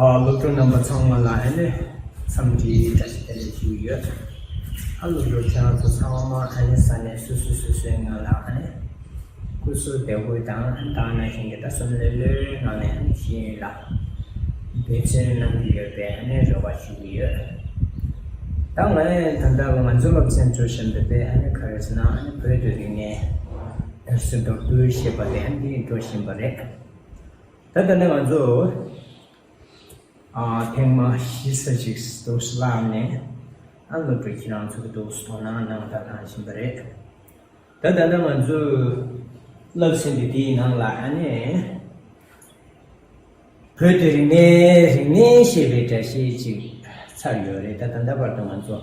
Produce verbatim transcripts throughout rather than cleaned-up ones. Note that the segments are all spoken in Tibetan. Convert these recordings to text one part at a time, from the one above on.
ཨ། སློབ་ཕྲུག་རྣམ་པ་ཚང་མ་ལ་ཨ་ནི་འཚམས་འདྲིའི་བཀྲ་ཤིས་བདེ་ལེགས་ཞུ་གི་ཡོད། ཨ། སློབ་ཕྲུག་ཁྱེད་རང་ཚོ་ཚང་མ་ཨ་ནི་ས་གནས་སོ་སོ་སོ་སོའི་ངང་ལ་ཨ་ནི་སྐུ་གཟུགས་བདེ་པོ་དང་ད་ག་ནང་བཞིན་གྱི་ད་བསམ་བློ་ལྷོད་ལྷོད་ངང་ནས་ཨ་ནི་ཤེས་ཡོན་ལ་འབད་བརྩོན་གནང་གི་ཡོད་པའི་ཨ་ནི་རེ་བ་ཞུ་གི་ཡོད། ད་ང་ད་ལྟ་ང་ཚོ་སློབ་ཚན་འགྲོ་བཞིན་པའི་ཨ་ནི་ག་རེ་ཟེར་ན་ཨ་ནི་བོད་དུ་རིག་གནས་དར་སྲོལ་མདོར་བསྡུས་ཞེས་པ་དེ་ཨ་ནི་འགྲོ་བཞིན་པ་རེད། ད་ལྟ་ནས་ང་ཚོ་ཨ་ཐེངས་མ་བཞི་ཙམ་ཞིག་འདུག་སེ་བསླབས་ནས་ཨ་སློབ་ཕྲུག་ཁྱེད་རང་ཚོ་གི་འདུག་སེ་དོ་སྣང་གནང་དང་གནང་བཞིན་པ་རེད། ད་ད་ལྟ་ང་ཚོས་བསླབ་ཚན་འདི་དེའི་ནང་ལ་ཨ་ནི་བོད་དུ་རིག་གནས་རིག་གནས་ཞེས་པའི་འགྲེལ་བཤད་ཅིག་ཚར་ཡོད་རེད། ད་ད་ལྟ་བར་དུ་ང་ཚོ་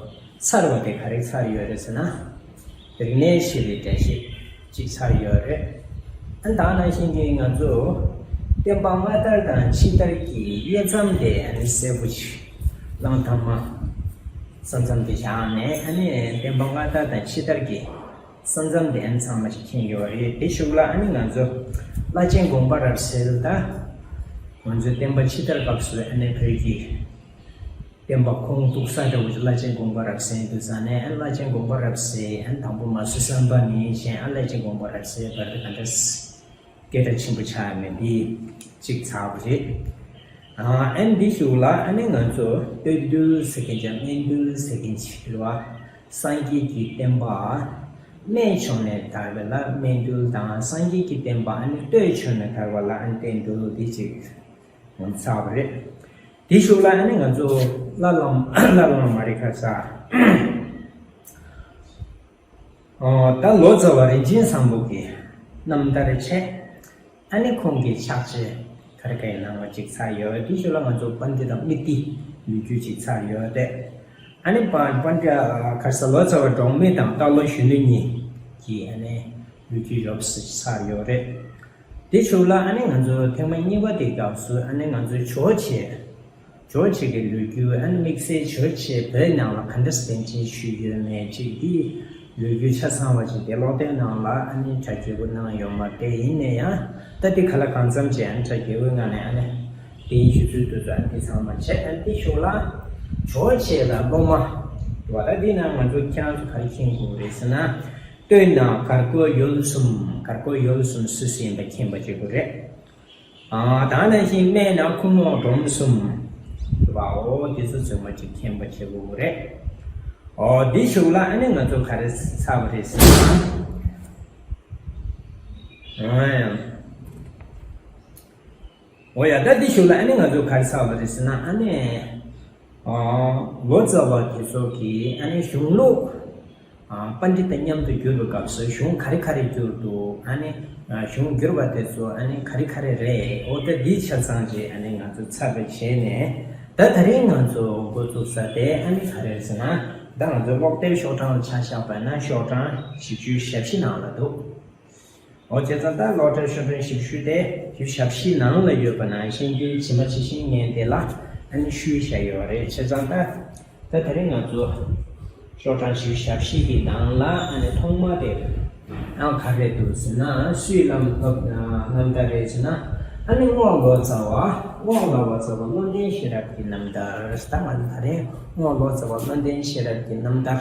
ཚར་བ་དེ་ག་རེ་ཚར་ཡོད་རེད་ཟེར་ན། རིག་གནས་ཞེས་པའི་འགྲེལ་བཤད་ཅིག་ཚར་ཡོད་རེད། ཨ་ད་ནང་བཞིན་གྱི་ང་ཚོ་བསྟན་པ་སྔ་དར་དང་ཕྱི་དར་གྱི་དབྱེ་མཚམས་དེ་ཨ་ནི་གསལ་པོ་ཞིག་གླེང་ཐབས་མ་ས་མཚམས་དེ་བཞག་ནས་ཨ་ནི་བསྟན་པ་སྔ་དར་དང་ཕྱི་དར་གྱི་ས་མཚམས་དེ་ཨ་ནི་ཚང་མ་ཞིག་མཁྱེན་ཡོད་རེད། དེ་གཞུག་ལ་ཨ་ནི་ང་ཚོ་བླ་ཆེན་དགོངས་པ་རབ་གསལ་ད་ང་ཚོའི་བསྟན་པ་ཕྱི་དར་སྐབས་སུ་ཨ་ནི་བོད་ཀྱི་བསྟན་པ་ཁུངས་གཏུགས་ས་འདྲ་བོ་ཅིག་བླ་ཆེན་དགོངས་པ་རབ་གསལ་དུ་བཟུང་ནས་ཨ་བླ་ཆེན་དགོངས་པ་རབ་གསལ་ཨ་དང་པོ་མ་སུ་བསམ་པ་ནས་གཞན་ཨ་བླ་ཆེན་དགོངས་པ་རབ་གསལ་བར་དུ་ག་འདྲ་སྐད་གྲགས་ཆེན་པོ་ཆགས་མེད་འདི་གཅིག་ཚར་བ་རེད། ཨ་ཨ་འདི་གཞུག་ལ་ཨ་ནི་ང་ཚོ་སྟོད་འདུལ་ཟེར་མཁན་ཅིག་སྨད་འདུལ་ཟེར་མཁན་ཅིག་རེད་བ། སངས་རྒྱས་ཀྱི་བསྟན་པ་སྨད་ཕྱོགས་ནས་དར་བ་ལ་སྨད་འདུལ་དང་སངས་རྒྱས་ཀྱི་བསྟན་པ་ཨ་ནི་སྟོད་ཕྱོགས་ནས་དར་བ་ལ་ཨ་ནི་སྟོད་འདུལ་འདི་གཅིག་ཚར་བ་རེད། དེའི་གཞུག་ལ་ཨ་ནི་ང་ཚོ་བླ་བླ་བླ་བླ་མ་རེད་ཁ་ས། ཨོ་ད་ལོ་ཙཱ་བ་རིན་ཆེན་བཟང་པོ་གི་རྣམ་ཐར་བྱས། ཨ་ནི་ཁོང་གི་ཕྱག་རྗེས་ག་རེ་ག་ཡི་གནང་བ་ཅིག་ཚར་ཡོད། དེའི་གཞུག་ལ་ང་ཚོ་པཎྜི་ཏ་སྨྲི་ཏི་ལོ་རྒྱུས་ཅིག་ཚར་ཡོད་དེ། ཨ་ནི་པ་པཎྜི་ཏ་ཁ་ས་ལོ་ཙཱ་བ་འབྲོག་སྨྲི་དང་སྟག་ལོ་གཞོན་ནུ་གཉིས་ཀྱི་ཨ་ནི་ལོ་རྒྱུས་རོབ་ཙམ་ཚར་ཡོད་རེད། དེ་གཞུག་ལ་ཨ་ནི་ང་ཚོ་ཐེངས་མ་གཉིས་པ་དེའི་སྐབས་སུ་ཨ་ནི་ང་ཚོ་ཇོ་བོ་རྗེ། ཇོ་བོ་རྗེ་གི་ལོ་རྒྱུས་ཨ་ནི་དམིགས་བསལ་ཇོ་བོ་རྗེ་བོད་ནང་ལ་ག་འདྲ་སེ་བསྟན་ཆེན་ཞུས་ཡོད་མེད་ཅིག་འདི་ལོ་རྒྱུས་ཆ་ཚང་བ་ཅིག་དེ་ཀློག་དེབ་ནང་ལ་ཨ་ནི་གྲ་རྒྱས་པོ་གནང་ཡོད་མ་རེད། ཡིན་ན་ཡང་ད་འདི་ག་ལ་གང་འཚམ་ཅིག་ཨ་ནི་གྲ་རྒྱས་པོའི་ངང་ནས་ཨ་ནི་དེའི་ཞུ་ཚུལ་དུ་ཚོ་ཨ་ནི་དེ་ཚང་མ་བྱས། ཨ་ནི་དེ་གཞུག་ལ་ཇོ་བོ་རྗེ་ལ་སློབ་མ་བ་ད་འདི་ན་ང་ཚོ་ཁྱེད་རང་ཚོ་ག་རེ་མཁྱེན་དགོས་རེད་ཟེར་ན། སྟོད་ན་གར་བཀོད་ཡུལ་གསུམ། གར་བཀོད་ཡུལ་གསུམ་སུ་སུ་ཡིན་པ་མཁྱེན་པ་བྱེད་དགོས་རེད། ཨ་ད་ནང་བཞིན་སྨད་ན་ཁུ་རྨོག་སྒྲོམ་གསུམ། བའོ་དེ་ཚོ་ཚང་མ་ཅིག་མཁྱེན་པ་བྱེད་དགོས་རེད། ཨོ་དེ་གཞུག་ལ་ཨ་ནི་ང་ཚོ་ག་རེ་ཚར་བ་རེད་ཟེར་ན། ཨོ་ཡ། ཨོ་ཡ་ད་དེ་གཞུག་ལ་ཨ་ནི་ང་ཚོ་ག་རེ་ཚར་བ་རེད་ཟེར་ན་ཨ་ནི། ཨ་ལོ་ཙཱ་བ་དེ་ཚོ་གིས་ཨ་ནི་གཞུང་ལུགས་ཨ་པཎྜི་ཏ་མཉམ་དུ་བསྒྱུར་བའི་སྐབས་སུ་གཞུང་ག་རེ་ག་རེ་བསྒྱུར་འདུག་ཨ་ནི་ཨ་གཞུང་བསྒྱུར་བ་དེ་ཚོ་ཨ་ནི་ག་རེ་ག་རེ་རེད། ཨོ་ད་འདི་ཆ་ཚང་ཅིག་ཨ་ནི་ང་ཚོ་ཚར་བ་བྱས་ནས་ད་ད་རིང་ང་ཚོ་འགོ་བཙུགས་ས་དེ་ཨ་ནི་ག་རེ་རེད་ཟེར་ན། ད་ང་ཚོ་ཀློག་དེབ་ཤོག་གྲངས་ལ་ཆ་བཞག་པ་ན་ཤོག་གྲངས་བཞི་བཅུ་ཞེ་བཞི་ནང་ལ་འདུག་འོ་བྱས་ཙང་ད་ཀློག་དེབ་ཤོག་གྲངས་བཞི་བཅུ་དེ་བཞི་བཅུ་ཞེ་བཞི་ནང་ལ་ཡོད་པ་ནང་བཞིན་གྱི་ཇི་མ་ཇི་བཞིན་ངས་དེ་ལ་ཨ་ནི་ཞུས་བཞག་ཡོད་རེད། བྱས་ཙང་ད་ད་དེ་རིང་ང་ཚོ་ཤོག་གྲངས་བཞི་བཅུ་ཞེ་བཞི་གི་ནང་ལ་ཨ་ནི་ཐོག་མ་དེ་ཨང་ག་རེ་འདུག་ཟེར་ན། སུའི་རྣམ་རྣམ་ཐར་རེད་ཟེར་ན། ཨ་ནི་རྔོག་ལོ་ཙཱ་བ་རྔོག་ལོ་ཙཱ་བ་བློ་ལྡན་ཤེས་རབ་ཀྱི་རྣམ་ཐར། ད་ང་ཚོ་ད་རེས་རྔོག་ལོ་ཙཱ་བ་བློ་ལྡན་ཤེས་རབ་ཀྱི་རྣམ་ཐར།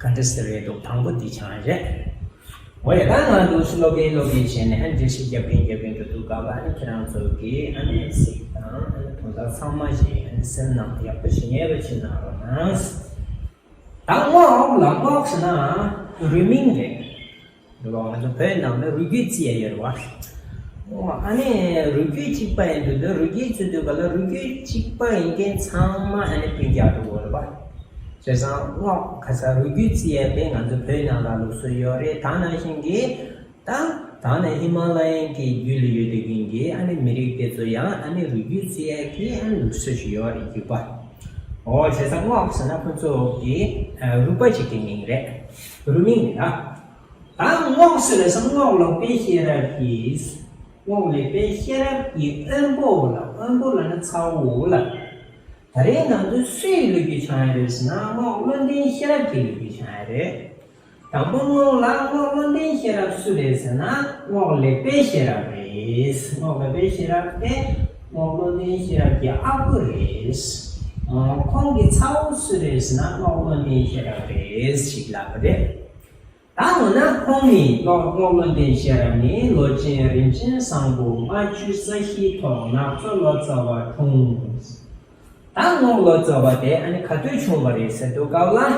ག་འདྲ་ཟེར་བའི་འདུག་དང་པོ་འདི་ཆང་རེད། འོ་ཡ་ད་ང་འདུག་སེ་ཀློག་གིན་ཀློག་གིན་བྱས་ནས་ཨ་འགྲེལ་བཤད་རྒྱབ་གིན་རྒྱབ་གིན་འགྲོ་དུས་སྐབས་ལ་ཨ་ནི་ཁྱེད་རང་ཚོ་གིས་ཨ་ནི་གཟིགས་དང་ཨ་ནི་དོན་དག་ཚང་མ་ཞིག་ཨ་ནི་སེམས་ནང་ཡག་པོ་ཞིག་ངེས་པ་ཞིག་གནང་རོགས་གནང་། ད་རྔོག་ལ་རྔོག་ཟེར་ན་རུས་མིང་རེད། རེད་བ། ང་ཚོ་བོད་ནང་ལ་རུས་རྒྱུད་རྩི་ཡ་ཡོད་རེད་བ། ཨ་ནི་རུས་རྒྱུད་གཅིག་པ་ཡིན་དུས་ད་རུས་རྒྱུད་རྩི་དུས་ག་ལ་རུས་རྒྱུད་གཅིག་པ་ཡིན་མཁན་ཚང་མ་ཨ་ནི་སྤུན་ཀྱག་འགྲོ་གི་རེད་བ། བྱས་ཙང་རྔོག་ཁ་ས་རུས་རྒྱུད་རྩི་ཡ་དེ་ང་ཚོ་བོད་ནང་ལ་ལུགས་སྲོལ་ཡོད་རེད། ད་ནང་བཞིན་གྱི་ད་ད་ནི་ཧི་མ་ལ་ཡན་གྱི་རྒྱུད་ལ་ཡོད་དེ་མཁན་གྱི་ཨ་ནི་མི་རིགས་དེ་ཚོ་ཡང་ཨ་ནི་རུས་རྒྱུད་རྩི་ཡ་གི་ཨ་ནི་ལུགས་སྲོལ་ཞིག་ཡོད་རེད་རྒྱུད་པ། འོ་བྱས་ཙང་རྔོག་ཟེར་ན་ཁོ་ཚོ་གི་རུས་པ་ཅིག་གི་མིང་རེད། རུས་མིང་རེད་ད། ད་རྔོག་ཟེར་བའི་སང་རྔོག་ལོ་པཎ་ཤེས་རབ་ཀྱིས། རྔོག་ལོ་པཎ་ཤེས་རབ་ཀྱི་དབོན་པོ་ལ། དབོན་པོ་ལ་ནི་ཚ་བོ་ལ། ད་རེས་ནང་དུ་སུའི་ལོ་རྒྱུས་ཆགས་ཡོད་རེད་ཟེར་ན་རྔོག་བློ་ལྡན་ཤེས་རབ་ཀྱི་ལོ་རྒྱུས་ཆགས་ཡོད་རེད། དང་པོ་རྔོག་ལ་རྔོག་བློ་ལྡན་ཤེས་རབ་སུ་རེད་ཟེར་ན་རྔོག་ལོ་པཎ་ཤེས་རབ་རེད། རྔོག་ལོ་པཎ་ཤེས་རབ་དེ་ རྔོག་བློ་ལྡན་ཤེས་རབ་ཀྱི་ཨ་ཁུ་རེད། ཨ། ཁོང་གི་ཚ་བོ་སུ་རེད་ཟེར་ན་རྔོག་བློ་ལྡན་ཤེས་རབ་རེད་ཞེས་ལབ་པ་རེད། ད་འོ་ན་ཁོང་ནི་རྔོག་རྔོག་བློ་ལྡན་ཤེས་རབ་ནི་ལོ་ཆེན་རིན་ཆེན་བཟང་པོ་ལྔ་བཅུ་རྩ་བཞིའི་ཐོག་ནག་ཚོ་ལོ་ཙཱ་བ་འཁྲུངས། ད་རྔོག་ལོ་ཙཱ་བ་དེ་ཨ་ནི་ག་དུས་བྱུང་བ་རེད་ཟེར་དུས་སྐབས་ལ།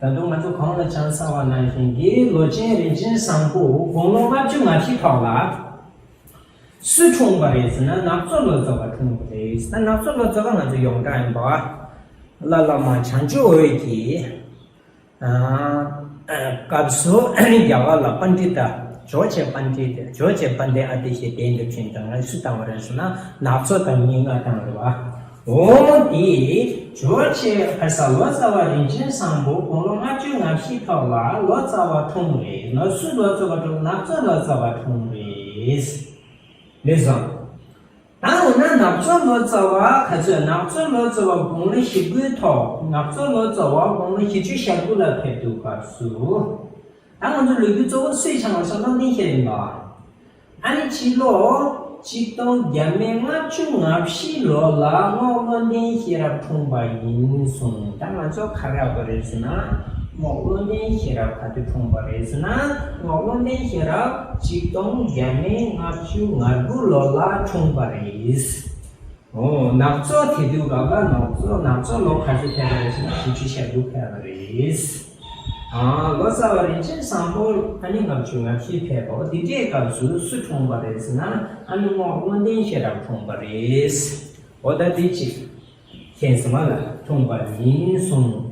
ད་དུང་ང་ཚོ་གོང་ལ་ཆང་ས་བ་ནང་བཞིན་གྱི་ལོ་ཆེན་རིན་ཆེན་བཟང་པོ་དགུང་ལོ་ལྔ་བཅུ་ང་བཞི་ཐོག་ལ། སུ་འཁྲུངས་པ་རེད་ཟེར་ན་ནག་ཚོ་ལོ་ཙཱ་བ་འཁྲུངས་པ་རེད། ད་ནག་ཚོ་ལོ་ཙཱ་བ་ང་ཚོ་ཡོངས་གྲགས་ཡིན་པ། བླ་བླ་མ་བྱང་ཆུབ་འོད་ཀྱི། ཨ། སྐབས་སུ་རྒྱ་གར་ལ་པཎྜི་ཏ། ཇོ་བྱེད་པཎྜི་ཏ། ཇོ་བྱེད་དཔལ་ལྡན་ཨ་ཏི་ཤའི་གདན་དུ་ཕྱིན་དང་སུ་བཏང་བ་རེད་ཟེར་ན་ནག་ཚོ་དང་མི་ལྔ་བཏང་རེད་བ། འོ་དེ་ཇོ་བྱེད་ཁ་ས་ལོ་ཙཱ་བ་རིན་ཆེན་བཟང་པོ་དགུང་ལོ་ལྔ་བཅུ་ང་བཞི་ཐོག་ལ་ལོ་ཙཱ་བ་འཁྲུངས་རེད། ལོ་སུ་ལོ་ཙཱ་བ་འཁྲུངས། ནག་ཚོ་ལོ་ཙཱ་བ་འཁྲུངས་རེད། ལེགས་སོ། ད་འོ་ན་ནག་ཚོ་ལོ་ཙཱ་བ་ག་ཚོད། ནག་ཚོ་ལོ་ཙཱ་བ་དགུང་ལོ་བཞི་དགུའི་ཐོག་ནག་ཚོ་ལོ་ཙཱ་བ་དགུང་ལོ་བཞི་བཅུ་ཞེ་དགུ་ལ་ཕེབས་དུས་སྐབས་སུ། ད་ང་ཚོ་ལོ་རྒྱུས་གཙོ་བོ་སུས་སྦྱངས་པ་ཟེར་ན་བློ་ལྡན་ཤེས་རབ་ཡིན་པ། ཨ་ནི་ཕྱི་ལོ་ཆིག་སྟོང་བརྒྱ་མེད་ལྔ་བཅུ་ང་བཞི་ལོ་ལ་རྔོག་བློ་ལྡན་ཤེས་རབ་འཁྲུངས་པ་ཡིན་གསུངས། ད་ང་ཚོ་ག་རེ་ཡོད་པ་རེད་ཟེར་ན། རྔོག་བློ་ལྡན་ཤེས་རབ་ག་དུས་འཁྲུངས་པ་རེད་ཟེར་ན། རྔོག་བློ་ལྡན་ཤེས་རབ་ཆིག་སྟོང་བརྒྱ་མེད་ལྔ་བཅུ་ང་དགུ་ལོ་ལ་འཁྲུངས་པ་རེད། འོ། ནག་ཚོ་དེ་དུས་སྐབས་ལ་ནག་ཚོ་ནག་ཚོ་ལོ་ག་ཚོད་ཕེབས་པ་རེད་ཟེར་ན་བཞི་བཅུ་ཞེ་དགུ་ཕེབས་པ་རེད། ཨ། ལོ་ཙཱ་བ་རིན་ཆེན་བཟང་པོ་ཨ་ནི་ལྔ་བཅུ་ང་བཞི་ཕེབས་པ། འོ་དེ་འདྲའི་སྐབས་སུ་སུ་འཁྲུངས་པ་རེད་ཟེར་ན་ཨ་ནི་རྔོག་བློ་ལྡན་ཤེས་རབ་འཁྲུངས་པ་རེད། འོ་ད་དེ་གཅིག་མཁྱེན་སོང་ང་ལ་འཁྲུངས་པ་ཡིན་གསུངས།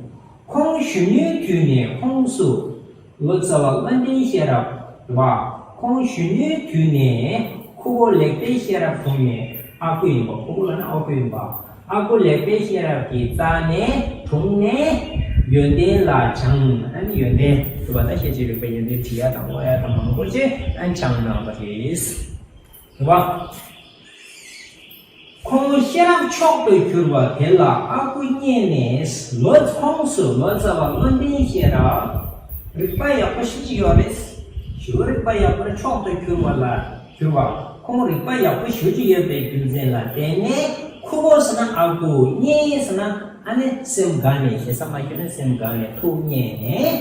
ཁོང་གཞོན་ནུའི་དུས་ནས་ཁོང་སུ། ལོ་ཙཱ་བ་བློ་ལྡན་ཤེས་རབ་བ། ཁོང་གཞོན་ནུའི་དུས་ནས་ཁུ་བོ་ལེགས་པའི་ཤེས་རབ་འཁྲུངས་ནས་ཨ་ཁུ་ཡིན་པ། ཁུ་བོ་ལབ་ན་ཨ་ཁུ་ཡིན་པ། ཨ་ཁུ་ལེགས་པའི་ཤེས་རབ་ཀྱི་རྩ་ནས་འཁྲུངས་ནས་ཡོན་ཏན་ལ་སྦྱངས། ཨ་ནི་ཡོན་ཏན་དུ་བ་ད་ཤེས་བྱེད་རིག་པའི་ཡོན་ཏན་བྲི་ཡ་དང་ཀློག་ཡ་དང་མང་པོ་ཅིག་ཨ་ནི་སྦྱངས་གནང་བ་རེད། རེད་བ། ཁོང་ཤེས་རབ་མཆོག་ཏུ་གྱུར་པ་དེ་ལ་ཨ་ཁུ་མཉེས་ནས་ལོ། ཁོང་སུ་ལོ་ཙཱ་བ་བློ་ལྡན་ཤེས་རབ། རིག་པ་ཡག་པོ་ཞེ་ཅིག་ཡོད་རེད། ཞེ་པོ་རིག་པ་ཡག་པོ་མཆོག་ཏུ་གྱུར་པ་ལ་གྱུར་པ། ཁོང་རིག་པ་ཡག་པོ་ཞེ་ཅིག་ཡོད་པའི་རྒྱུ་མཚན་ལ་བརྟེན་ནས་ཁུ་བོ་ཟེར་ན་ཨ་ཁུ། མཉེས་ཟེར་ན་ཨ་ནི་སེམས་དགའ་ནས། ཞེ་ས་མ་ཞུས་ན་སེམས་དགའ་ནས་ཐུགས་མཉེས་ནས།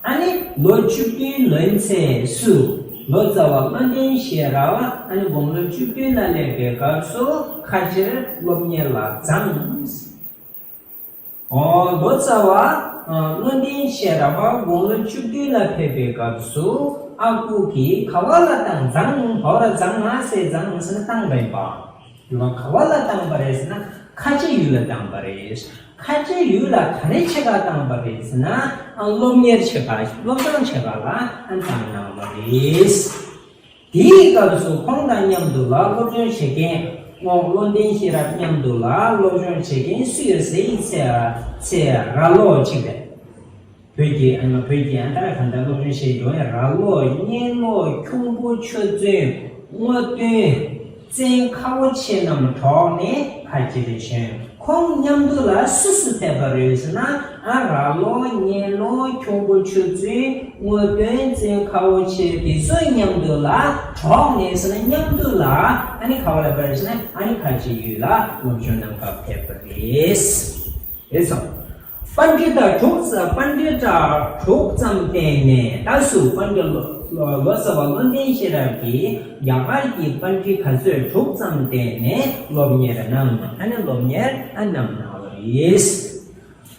ཨ་ནི་ལོ་བཅུ་བདུན་ལོན་ཚེ་སུ། ལོ་ཙཱ་བ་བློ་ལྡན་ཤེས་རབ་ཨ་ནི་དགུང་ལོ་བཅུ་བདུན་ལ་སླེབས་པའི་སྐབས་སུ་ཁ་ཆེར་སློབ་གཉེར་ལ་བརྫངས། འོ། ལོ་ཙཱ་བ་བློ་ལྡན་ཤེས་རབ་དགུང་ལོ་བཅུ་བདུན་ལ་ཕེབས་པའི་སྐབས་སུ་ཨ་ཁུ་གིས་ག་བ་ལ་བཏང་། བརྫངས། ཧོ་ར་བརྫངས། ང་སེ་བརྫངས་ཟེར་ན་བཏང་བ་ཡིན་པ། ཡུལ་ལ་ག་བ་ལ་བཏང་བ་རེད་ཟེར་ན་ཁ་ཆེ་ཡུལ་ལ་བཏང་བ་རེད། ཁ་ཆེ་ཡུལ་ལ་ག་རེ་བྱེད་ག་བཏང་བ་རེད་ཟེར་ན་ཨ་སློབ་གཉེར་བྱེད་ག། སློབ་སྦྱོང་བྱེད་ག་ལ་ཨ་བཏང་གནང་བ་རེད། དེའི་སྐབས་སུ་ཁོང་དང་མཉམ་དུ་ལ་སློབ་སྦྱོང་བྱེད་མཁན་རྔོག་བློ་ལྡན་ཤེས་རབ་མཉམ་དུ་ལ་སློབ་སྦྱོང་བྱེད་མཁན་སུ་ཡོད་ཟེར་ཡིན་ཚེ་ཚེ་ར་ལོ་གཅིག་རེད། བོད་ཀྱི་ཨ་ནི་བོད་ཀྱི་ཨ་ནི་ད་ག་འདྲ་སློབ་སྦྱོང་བྱེད་ཀྱི་ཡོད་ན་ར་ལོ། གཉན་ལོ། ཁྱུང་པོ་ཆུ་བཙུན། སྔོ་སྟོན། བཙན་ཁ་བོ་ཆེ་རྣམས་གྲོགས་ནས་ཁ་ཆེར་བྱོན། ཁོང་མཉམ་དུ་ལ་སུ་སུ་ཕེབས་པ་རེད་ཟེར་ན་ཨ་ར་ལོ། གཉན་ལོ། ཁྱུང་པོ་ཆུ་བཙུན། སྔོ་སྟོན། བཙན་ཁ་བོ་ཆེ། དེ་ཚོ་མཉམ་དུ་ལ་གྲོགས་ནས་ཟེར་ན་མཉམ་དུ་ལ་ཨ་ནི་ག་བ་ལ་ཕེབས་པ་རེད་ཟེར་ན་ཨ་ནི་ཁ་ཆེ་ཡུལ་ལ་སློབ་སྦྱོང་གནང་སྐབས་ཕེབས་པ་རེད། རེད་སོང་། པཎྜི་ཏ་དྲུག་ཙམ། པཎྜི་ཏ་དྲུག་ཙམ་བསྟེན་ནས། ད་སུ། པཎྜི་ཏ་ལོ་ལོ་ཙཱ་བ་བློ་ལྡན་ཤེས་རབ་ཀྱིས་རྒྱ་གར་གྱི་པཎྜི་ཏ་ག་ཚོད་དྲུག་ཙམ་བསྟེན་ནས་སློབ་གཉེར་གནང་། ཨ་ནི་སློབ་གཉེར་ཨ་གནང་གནང་བ་རེད།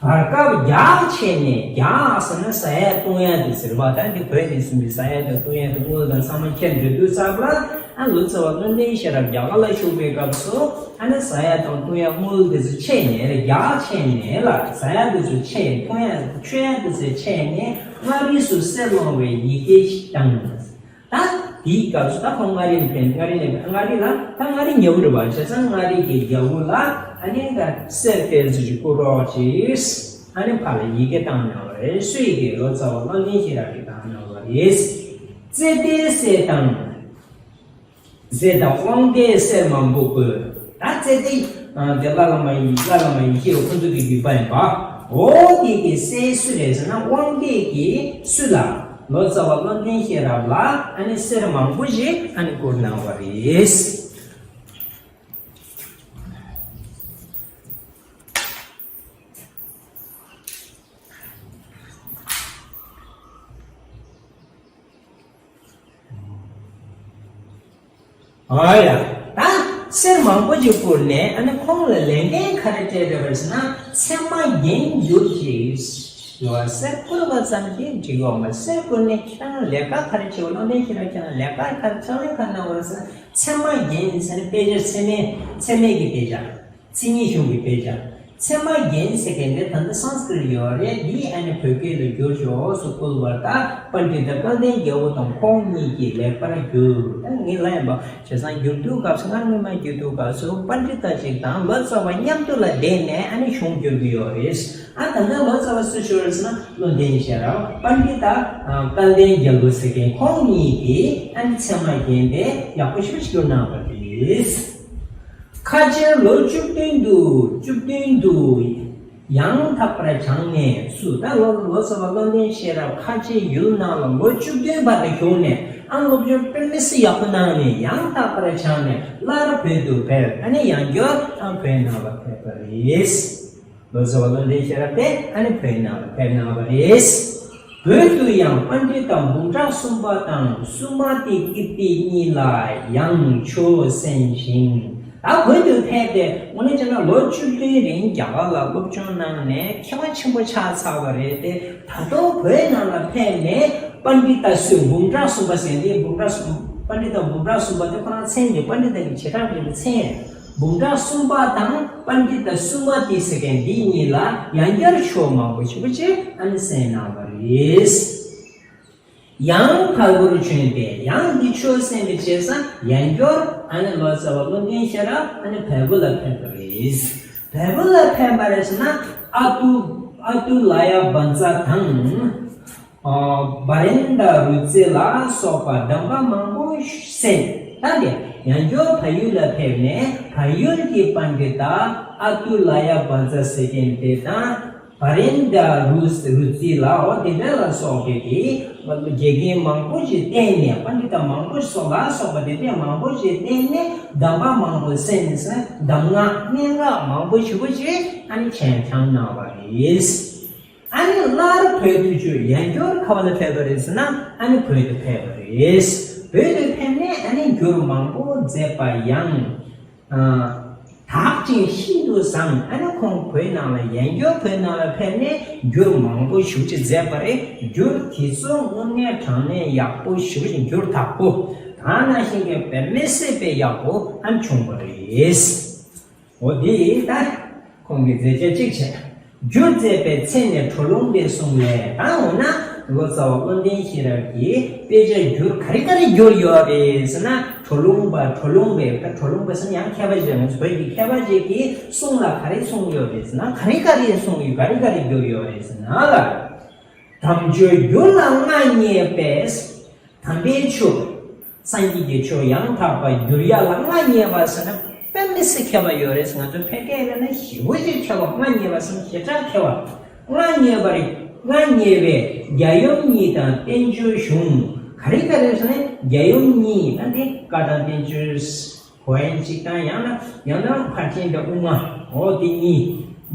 བར་སྐབས་རྒྱགས་ཆེ་ནས། རྒྱགས་ཟེར་ན་ཟ་ཡ་བཏུང་ཡ་དེ་ཟེར་བ། ད་འདི་བོད་ནས་གསུངས་པའི་ཟ་ཡ་དང་བཏུང་ཡ་དང་དངུལ་དང་ཚང་མ་ཁྱེར་འགྲོ་དུས་ཙམ་ལ་ཨ་ལོ་ཙཱ་བ་བློ་ལྡན་ཤེས་རབ་རྒྱ་གར་ལ་བཞུགས་པའི་སྐབས་སུ། ཨ་ནི་ཟ་ཡ་དང་བཏུང་ཡ་དངུལ་དེ་ཚོ་ཆད་ནས་རེད། རྒྱགས་ཆད་ནས་ལ་ཟ་ཡ་དེ་ཚོ་ཆད། བཏུང་ཡ་མཆོད་ཡ་དེ་ཚོ་ཆད་ནས་མངའ་རིས་སུ་གསེར་སློང་བའི་ཡི་གེ་ཞིག་བཏང་། ད་དེའི་སྐབས་སུ་ད་ཁོང་མངའ་རིས་ནས་ཕེབས། མངའ་རིས་ནས་མངའ་རིས་ལ་ད་མངའ་རིས་ཉེ་པོ་རེད་བ། བྱས་ཙང་མངའ་རིས་ཀྱི་རྒྱལ་པོ་ལ་ཨ་ནི་ད་གསེར་དེ་ཚོ་ཞིག་བསྐུར་རོགས་ཅེས་ཨ་ནི་ཕར་ལ་ཡི་གེ་བཏང་གནང་བ་རེད། སུ་ཡི་གེ། ལོ་ཙཱ་བ་བློ་ལྡན་ཤེས་རབ་ཀྱིས་བཏང་གནང་བ་རེད། ཙེ་ཏའི་གསེར་དང་། གསེར་དང་དབང་ལྡན་གསེར་མང་པོ་བཀོད། ད་ཙེ་ཏའི་དེ་བླ་བླ་མ་ཡི་བླ་བླ་མ་ཡེ་ཤེས་ཁོང་ཚོ་གི་བརྒྱུད་པ་ཡིན་པ། འོ་དེ་གི་གསེར་སུ་རེད་ཟེར་ན་དབང་ལྡན་གྱིས་སུ་ལ། ལོ་ཙཱ་བ་བློ་ལྡན་ཤེས་རབ་ལ་ཨ་ནི་གསེར་མང་པོ་ཞིག་ཨ་ནི་བསྐུར་གནང་བ་རེད། ཨ་ཡ། ད་གསེར་མང་པོ་ཅིག་བསྐུར་ནས་ཨ་ནི་ཁོང་ལ་ལས་འགན་ག་རེ་སྤྲད་དགོས་པ་ཟེར་ན། ཚད་མ་རྒྱན་བསྒྱུར་གྱིས། ཡོད་གསེར་བསྐུར་བ་ཙམ་གྱིས་འགྲིག་གི་མ་རེད། གསེར་བསྐུར་ནས་ཁྱེད་རང་ལས་ཀ་ག་རེ་བྱེད་དགོས། བློ་ལྡན་ཤེས་རབ་ཁྱེད་རང་ལས་ཀ་ག་རེ་ཕྱག་ལས་ག་རེ་གནང་དགོས་ཟེར་ན། ཚད་མ་རྒྱན་ཟེར་ན་དཔེ་ཆ། ཚད་མའི་ཚད་མའི་གི་དཔེ་ཆ། མཚན་ཉིད་གཞུང་གི་དཔེ་ཆ། ཚད་མ་རྒྱན་ཟེར་མཁན་དེ་ད་ལྟ་སཾ་སྐྲྀཏ་ཡོད་རེད། འདི་ཨ་ནི་བོད་སྐད་ལ་བསྒྱུར་ཤོག་ཟེར་བསྐུར་བ་ལྟར་པཎྜི་ཏ་སྐལ་ལྡན་རྒྱལ་པོ་དང་ཁོང་གཉིས་ཀྱིས་ལེགས་པར་བསྒྱུར། ད་ངས་ལབ་ཡིན་པ། བྱས་ཙང་བསྒྱུར་དུས་སྐབས་སུ། སྔ་སྔོན་མ་བསྒྱུར་དུས་སྐབས་སུ་པཎྜི་ཏ་ཞིག་དང་ལོ་ཙཱ་བ་མཉམ་དུ་ལ་བསྡད་ནས་ཨ་ནི་གཞུང་བསྒྱུར་གྱི་ཡོད་རེད། ཨ་ད་ལྟ་ལོ་ཙཱ་བ་སུ་ཞིག་ཡོད་རེད་ཟེར་ན། བློ་ལྡན་ཤེས་རབ། པཎྜི་ཏ་ཨ་སྐལ་ལྡན་རྒྱལ་པོ་ཟེར་མཁན་ཁོང་གཉིས་ཀྱིས་ཨ་ནི་ཚད་མ་རྒྱན་དེ་ཡག་པོ་ཞེ་པོ་ཞིག་བསྒྱུར་གནང་བ་རེད། ཁ་ཆེར་ལོ་བཅུ་བདུན་དུ། བཅུ་བདུན་དུ་ཡང་དག་པར་སྦྱངས་ནས་སུ། ད་ལོ་ལོ་ཙཱ་བ་བློ་ལྡན་ཤེས་རབ་ཁ་ཆེའི་ཡུལ་ནང་ལ་ལོ་བཅུ་བདུན་བར་དུ་བཞུགས་ནས་ཨ་སློབ་སྦྱོང་དཔེ་མི་སྲིད་ཡག་པོ་གནང་ནས་ཡང་དག་པར་སྦྱངས་ནས་སླར་བོད་དུ་ཕེབས། ཨ་ནི་ཡང་བསྐྱར་ཨ་བོད་ནང་ལ་ཕེབས་པ་རེད། ལོ་ཙཱ་བ་བློ་ལྡན་ཤེས་རབ་དེ་ཨ་ནི་བོད་ནང་ལ་ཕེབས་གནང་བ་རེད། བོད་དུ་ཡང་པཎྜི་ཏ་འབུམ་ཕྲག་གསུམ་པ་དང་སུ་མ་ཏི་ཀིརྟི་གཉིས་ལ་ཡང་ཆོས་གསན་ཞིང་། ད་བོད་དུ་ཕེབས་ཏེ་དངོས་གནས་བྱས་ན་ལོ་བཅུ་བདུན་རིང་རྒྱ་གར་ལ་སློབ་སྦྱོང་གནང་ནས་མཁས་པ་ཆེན་པོ་ཆགས་ཚར་བ་རེད་དེ། ད་དུང་བོད་ནང་ལ་ཕེབས་ནས་པཎྜི་ཏ་སུ། འབུམ་ཕྲག་གསུམ་པ་ཟེར་འདི། འབུམ་ཕྲག་གསུམ། པཎྜི་ཏ་འབུམ་ཕྲག་གསུམ་པ་དེ་ཁོ་རང་མཚན་གྱི་པཎྜི་ཏ་གི་བྱེ་བྲག་རིག་པའི་མཚན། འབུམ་ཕྲག་གསུམ་པ་དང་པཎྜི་ཏ་སུ་མ་ཏི་ཟེར་མཁན་འདི་གཉིས་ལ་ཡང་བསྐྱར་ཆོས་མང་པོ་ཞེ་པོ་ཅིག་ཨ་ནི་གསན་གནང་བ་རེད། ཡང་བལ་པོར་བྱོན་ཏེ་ཡང་འདི་ཆོས་གསན་པའི་རྗེས་སུ་ཡང་བསྐྱར་ཨ་ནི་ལོ་ཙཱ་བ་བློ་ལྡན་ཤེས་རབ་ཨ་ནི་བལ་པོ་ལ་ཕེབས་པ་རེད། བལ་པོ་ལ་ཕེབས་པ་རེད་ཟེར་ན། ཨ་ཏུ་ཨ་ཏུ་ལ་ཡ་བཛྲ་དང་། ཨ་བ་རེན་དྲ་རུ་ཙི་ལ་སོགས་པ་གདམས་པ་མང་པོ་གསན། ད་དེ་ཡང་བསྐྱར་བལ་ཡུལ་ལ་ཕེབས་ནས་བལ་ཡུལ་གྱི་པཎྜི་ཏ་ཨ་ཏུ་ལ་ཡ་བཛྲ་ཟེར་མཁན་དེ་དང་། བ་རེན་དྲ་རུ་རུ་ཙི་ལ། འོ་དེ་འདྲ་ལ་སོགས་པའི་གི་དགེ་རྒན་མང་པོ་ཞིག་བསྟེན་ནས། པཎྜི་ཏ་མང་པོ་སོགས་ལ་སོགས་པ་དེ་འདྲ་མང་པོ་ཞིག་བསྟེན་ནས་གདམས་པ་མང་པོ་གསན་ནས། གདམས་ངག་སྙན་ངག་མང་པོ་ཞེ་པོ་ཞིག་ཨ་ནི་སྦྱངས་གནང་བ་རེད། ཨ་ནི་སླར་བོད་དུ་བྱོན། ཡང་བསྐྱར་ག་བ་ལ་ཕེབས་པ་རེད་ཟེར་ན། ཨ་ནི་བོད་དུ་ཕེབས་པ་རེད། བོད་དུ་ཕེབས་ནས་ཨ་ནི་འགྱུར་མང་པོ་མཛད་པ་ཡང་ཨ་དག་ཅིང་ཤིན་ཏུ་བཟང་། ཨ་ནི་ཁོང་བོད་ནང་ལ་ཡང་བསྐྱར་བོད་ནང་ལ་ཕེབས་ནས་འགྱུར་མང་པོ་ཞེ་པོ་ཅིག་མཛད་པ་རེད། འགྱུར་དེ་ཚོ་དངོས་གནས་དྲང་གནས་ཡག་པོ་ཞེ་པོ་ཅིག། འགྱུར་དག་པོ་ད་ནང་བཞིན་གྱི་དཔེ་མི་སྲིད་པའི་ཡག་པོ་ཨ་ནི་བྱུང་བ་རེད། འོ་དེ་ད་ཁོང་གི་མཛད་རྗེས་གཅིག་བྱས། བསྒྱུར་མཛད་པའི་མཚན་ནི་གྲོ་ལུང་པའི་གསུང་ལས། ད་འོ་ན་ལོ་ཙཱ་བ་བློ་ལྡན་ཤེས་རབ་ཀྱིས་དཔེ་ཆ་བསྒྱུར་ག་རེ་ག་རེ་བསྒྱུར་ཡོད་རེད་ཟེར་ན། གྲོ་ལུང་པ། གྲོ་ལུང་པའི། ད་གྲོ་ལུང་པ་ཟེར་ན་ཡང་མཁས་པ་ཞིག་རེད། བོད་ཀྱི་མཁས་པ་ཞིག་གི་གསུང་ལ་ག་རེ་གསུངས་ཡོད་རེད་ཟེར་ན། ག་རེ་ག་རེ་གསུངས་ཡོད། ག་རེ་ག་རེ་བསྒྱུར་ཡོད་རེད་ཟེར་ན་ལ། དམ་ཆོས་བསྒྱུར་ལ་མངའ་བརྙེས་པས། དམ་པའི་ཆོས། སངས་རྒྱས་ཀྱི་ཆོས་ཡང་དག་པར་བསྒྱུར་ཡ་ལ་མངའ་བརྙེས་པ་ཟེར་ན་དཔེ་མི་སྲིད་མཁས་པ་ཡོད་རེད། ང་ཚོ་ཕལ་སྐད་ལ་ན་ཞེ་པོ་ཅིག་མཁས་པ། མངའ་བརྙེས་པ་ཟེར་ན་ཞེ་དྲག་མཁས་པ། མངའ་བརྙེས་པ་རེད། མངའ་བརྙེས་པས་རྒྱལ་ཡུམ་གཉིས་དང་བསྟན་བཅོས་གཞུང་། ག་རེ་ག་རེ་ཟེར་ན་རྒྱལ་ཡུམ་གཉིས། ད་འདི་བཀའ་དང་བསྟན་བཅོས། གོ་ཡན་གཅིག་དང་། ཡང་ན་ཡང་ན་ཕར་ཕྱིན་དང་དབུ་མ། འོ་དེ་གཉིས།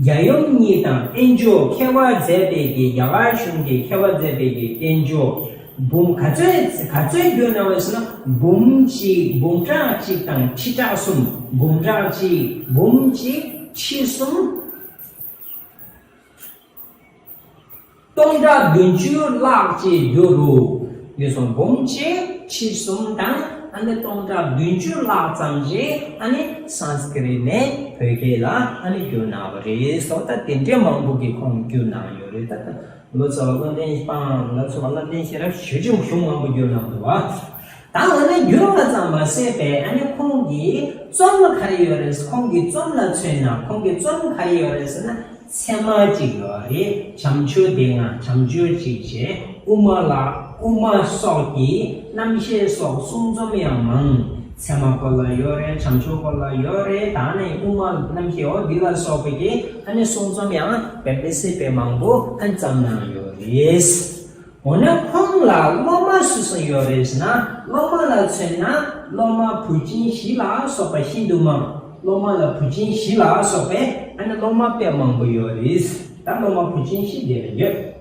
རྒྱལ་ཡུམ་གཉིས་དང་བསྟན་བཅོས། མཁས་པ་མཛད་པའི་གི། རྒྱ་གར་གཞུང་གི་མཁས་པ་མཛད་པའི་གི་བསྟན་བཅོས་འབུམ། ག་ཚོད་ག་ཚོད་བསྒྱུར་གནང་བ་ཟེར་ན། འབུམ་གཅིག། འབུམ་ཕྲག་གཅིག་དང་ཁྲི་ཕྲག་གསུམ། འབུམ་ཕྲག་གཅིག། འབུམ་གཅིག་ཁྲི་གསུམ། སྟོང་ཕྲག་བདུན་ཅུ་ལྷག་ཅིག་བསྒྱུར་རོ། ཡོད་སོང་། འབུམ་གཅིག་ཁྲི་གསུམ་དང་ཨ་ནི་སྟོང་ཕྲག་བདུན་ཅུ་ལྷག་ཙམ་ཞིག་ཨ་ནི་སཾ་སྐྲྀཏ་ནས་བོད་སྐད་ལ་ཨ་ནི་བསྒྱུར་གནང་བ་རེད། སོ་ད་དེ་འདྲའི་མང་པོ་གི་ཁོང་བསྒྱུར་གནང་ཡོད་རེད། ད་ལོ་ཙཱ་བ་བློ་ལྡན་སྤང་། ལོ་ཙཱ་བ་བློ་ལྡན་ཤེས་རབ་ཞེ་ཅིག་གཞུང་མང་པོ་བསྒྱུར་གནང་འདུག་བ། ད་འོ་ན་བསྒྱུར་བ་ཙམ་མ་ཟད་པའི་ཨ་ནི་ཁོང་གི་རྩོམ་ལ་ག་རེ་ཡོད་རེད། ཁོང་གི་རྩོམ་ལ་མཚོན་ན། ཁོང་གི་རྩོམ་ག་རེ་ཡོད་རེད་ཟེར་ན། ཚད་མ་གཅིག་ཡོད་རེད། བྱམས་ཆོས་སྡེ་ལྔ། བྱམས་ཆོས་གཅིག་བྱས། དབུ་མ་ལ། དབུ་མ་སོགས་ཀྱི་རྣམ་བཤད་སོགས་གསུང་རྩོམ་ཡང་མང་། ཚད་མ་སྐོར་ལ་ཡོད་རེད། བྱམས་ཆོས་སྐོར་ལ་ཡོད་རེད། ད་ནི་དབུ་མ་རྣམ་བཤད། འོ་འདི་ལ་སོགས་པའི་གི་ཨ་ནི་གསུང་རྩོམ་ཡང་དཔེ་མི་སྲིད་པའི་མང་པོ་ཨ་ནི་བརྩམས་གནང་ཡོད་རེད། འོ་ན་ཁོང་ལ་སློབ་མ་སུ་སུ་ཡོད་རེད་ཟེར་ན། སློབ་མ་ལ་མཚོན་ན་སློབ་མ་བུ་ཆེན་བཞི་ལ་སོགས་པ་ཤིན་ཏུ་མང་། སློབ་མ་ལ་བུ་ཆེན་བཞི་ལ་སོགས་པའི་ཨ་ནི་སློབ་མ་དཔེ་མང་པོ་ཡོད་རེད། ད་སློབ་མ་བུ་ཆེན་བཞི་དེ་ལ་ཡོད།